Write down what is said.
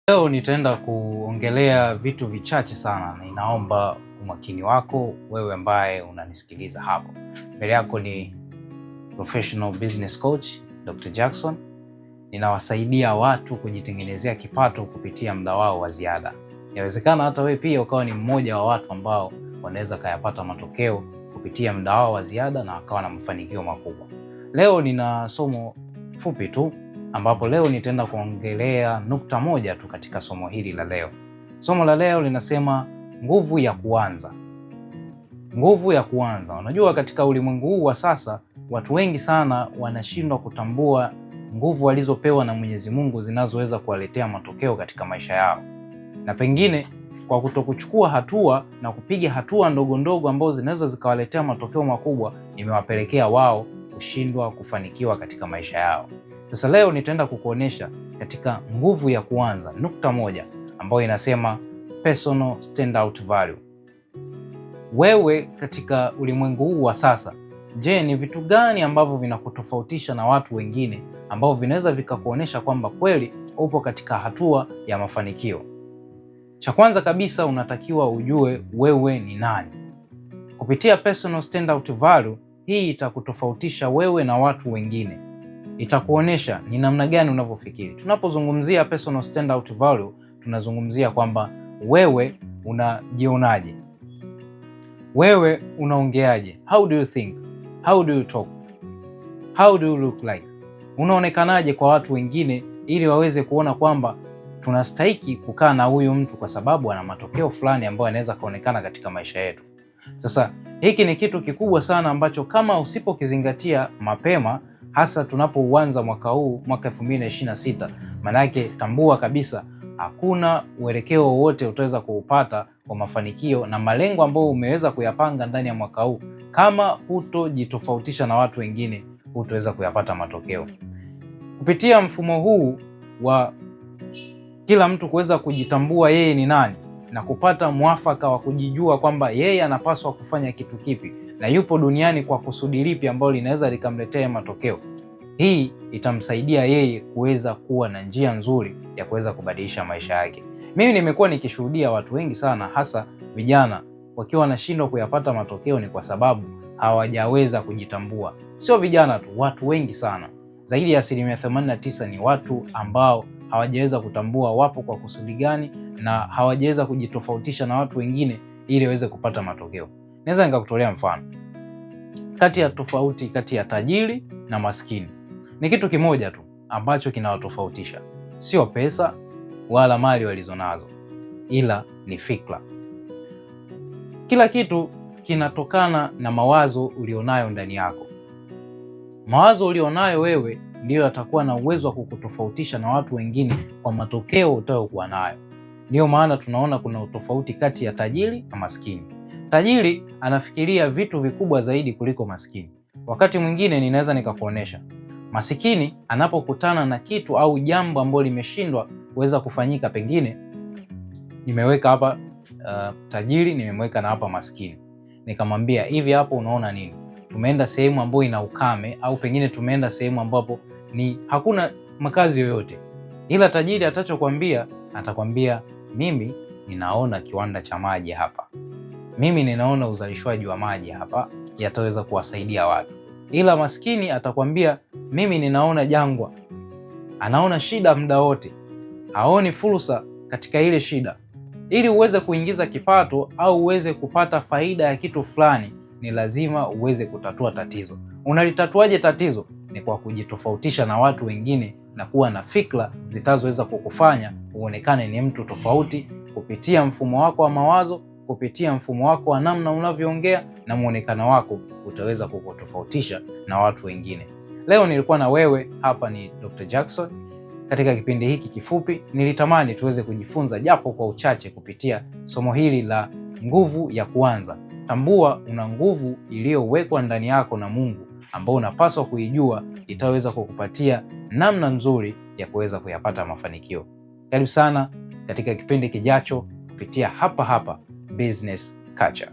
Leo nitaenda kuongelea vitu vichache sana. Ninaomba umakini wako wewe ambaye unanisikiliza hapo. Mbele yako ni professional business coach Dr. Jackson. Ninawasaidia watu kujitengenezea kipato kupitia muda wao wa ziada. Inawezekana hata wewe pia ukawa ni mmoja wa watu ambao wanaweza kayapata matokeo kupitia muda wao wa ziada na wakawa na mafanikio makubwa. Leo nina somo fupi tu ambapo leo nitaenda kuongelea nukta moja tu katika somo hili la leo. Somo la leo linasema nguvu ya kuanza. Nguvu ya kuanza. Unajua, katika ulimwengu huu wa sasa watu wengi sana wanashindwa kutambua nguvu walizopewa na Mwenyezi Mungu zinazoweza kuwaletea matokeo katika maisha yao, na pengine kwa kutokuchukua hatua na kupiga hatua ndogo ndogo ambazo zinaweza zikawaletea matokeo makubwa, imewapelekea wao kushindwa kufanikiwa katika maisha yao. Sasa leo nitaenda kukuonesha katika nguvu ya kuanza nukta moja ambayo inasema personal standout value. Wewe katika ulimwengu huu wa sasa, je, ni vitu gani ambavyo vinakutofautisha na watu wengine ambavyo vinaweza vikakuonesha kwamba kweli upo katika hatua ya mafanikio? Cha kwanza kabisa unatakiwa ujue wewe ni nani. Kupitia personal standout value hii itakutofautisha wewe na watu wengine, itakuonesha ni namna gani unavyofikiri. Tunapozungumzia personal standout value, tunazungumzia kwamba wewe unajionaje, wewe unaongeaje, how do you think, how do you talk, how do you look like, unaonekanaje kwa watu wengine, ili waweze kuona kwamba tunastahiki kukaa na huyu mtu kwa sababu ana matokeo fulani ambayo yanaweza kaonekana katika maisha yetu. Sasa hiki ni kitu kikubwa sana ambacho kama usipokizingatia mapema, hasa tunapouanza mwaka huu, mwaka 2026, manake tambua kabisa hakuna uelekeo wowote utaweza kuupata wa mafanikio na malengo ambayo umeweza kuyapanga ndani ya mwaka huu. Kama hutojitofautisha na watu wengine, hutoweza kuyapata matokeo. Kupitia mfumo huu wa kila mtu kuweza kujitambua yeye ni nani na kupata mwafaka wa kujijua kwamba yeye anapaswa kufanya kitu kipi na yupo duniani kwa kusudi lipi ambalo linaweza likamletea matokeo. Hii itamsaidia yeye kuweza kuwa na njia nzuri ya kuweza kubadilisha maisha yake. Mimi nimekuwa nikishuhudia watu wengi sana, hasa vijana, wakiwa wanashindwa kuyapata matokeo ni kwa sababu hawajaweza kujitambua. Sio vijana tu, watu wengi sana, zaidi ya asilimia 89 ni watu ambao hawajaweza kutambua wapo kwa kusudi gani na hawajaweza kujitofautisha na watu wengine ili waweze kupata matokeo. Naweza nikakutolea mfano kati ya tofauti kati ya tajiri na maskini ni kitu kimoja tu ambacho kinawatofautisha, sio pesa wala mali walizonazo, ila ni fikra. Kila kitu kinatokana na mawazo ulionayo ndani yako. Mawazo ulionayo wewe ndiyo yatakuwa na uwezo wa kukutofautisha na watu wengine kwa matokeo utayokuwa nayo. Ndiyo maana tunaona kuna utofauti kati ya tajiri na maskini. Tajiri anafikiria vitu vikubwa zaidi kuliko maskini. Wakati mwingine ninaweza nikakuonesha masikini anapokutana na kitu au jambo ambalo limeshindwa kuweza kufanyika, pengine nimeweka hapa tajiri, nimemweka na hapa maskini, nikamwambia hivi, hapo unaona nini? Tumeenda sehemu ambayo ina ukame, au pengine tumeenda sehemu ambapo ni hakuna makazi yoyote, ila tajiri atachokwambia atakwambia, mimi ninaona kiwanda cha maji hapa, mimi ninaona uzalishwaji wa maji hapa yataweza kuwasaidia watu, ila maskini atakwambia mimi ninaona jangwa. Anaona shida muda wote, haoni fursa katika ile shida. Ili uweze kuingiza kipato au uweze kupata faida ya kitu fulani, ni lazima uweze kutatua tatizo. Unalitatuaje tatizo? Ni kwa kujitofautisha na watu wengine na kuwa na fikra zitazoweza kukufanya uonekane ni mtu tofauti kupitia mfumo wako wa mawazo, kupitia mfumo wako wa namna unavyoongea na muonekano wako utaweza kukutofautisha na watu wengine. Leo nilikuwa na wewe hapa, ni Dr. Jackson. Katika kipindi hiki kifupi, nilitamani tuweze kujifunza japo kwa uchache kupitia somo hili la nguvu ya kuanza. Tambua una nguvu iliyowekwa ndani yako na Mungu ambao unapaswa kuijua, itaweza kukupatia namna nzuri ya kuweza kuyapata mafanikio. Karibu sana katika kipindi kijacho kupitia hapa hapa Business Culture.